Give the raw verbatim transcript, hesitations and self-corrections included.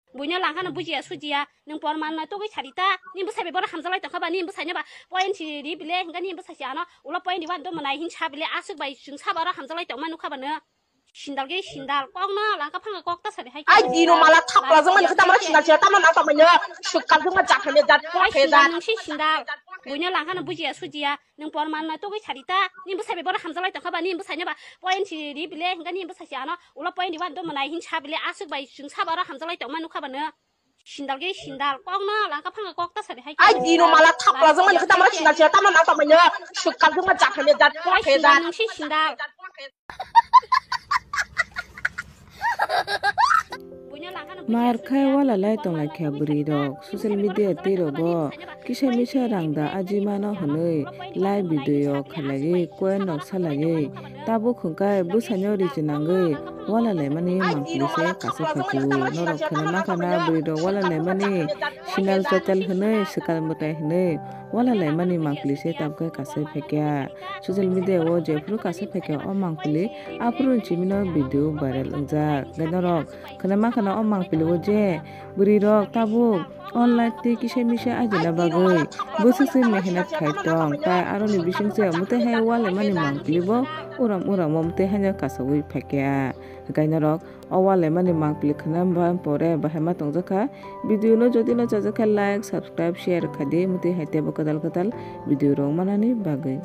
Buino langkhano bujiya sujiya, nwng porman na tugwi sadi ta, ni bwsai bai bono hamjaklai tongkha ba, ni bwsaino ba point si ri bile, hinga ni bwsai si ano, ulo point riba do mwnai hin sa bile, aswk bai chwng sabo aro hamjaklai tongma nukha ba no. Sindal ge sindal, kok no langkha phanga kok ta sadi hai. Ai dino mala thapla jong mani khata mara sindal sindal tamo nang tamo nya, sukkal jong ma jat hanya jat kok hanya jat. Sindal nung si sindal, buino langkhano bujiya sujiya, nwng porman na tugwi sadi ta, ni bwsai bai bono hamjaklai tongkha ba, ni bwsaino ba point si ri bile, hinga ni bwsai si ano, ulo point riba do mwnai hin sa bile, aswk bai chwng sabo aro hamjaklai tongma nukha ba no. Sindal ge sindal, kok no langkha phanga kok ta sadi hai. Ai dino mala thapla jong mani khata mara sindal sindal tamo nang tamo nya, sukkal jong ma jat hanya jat kok hanya jat. Sindal nung si sindal. Mar khai wala lai tonglai kha bwrwi rok. Social media tei rogo kisa misa rang da aji mano hwnwi live video khalaiwi coin rok salaiwi tabuk hwnkhe bwsaino rijinangwi wala laimani mangpili se kaisa phaikhu. Norok khwna mankha na bwrwi rok wala laimani sinal chatal hwnwi swkal mwtai hwnwi wala laimani mangpili se tabukhe kaisa phaikha. Social media o jephuru kaisa phaikha o mangpili aphuru ni simi no video viral wngjak. Tei norok khwna mankha na o mangpili o je bwrwi rok tabuk online tei kisa misa ajina bagwi bwswk se mehenat khai tong, tai aroni bising se mwtai hai walaimani mangpili bo uram uram o mwtai haino kasaui phaikha. Hwnkhe norok o walaimani mangpili khwna ba pore bahai ma tongjakha. Video no jodi no chajakha like, subscribe, share khaidi mwtai hai teibo kwtal kwtal video rok manani bagwi.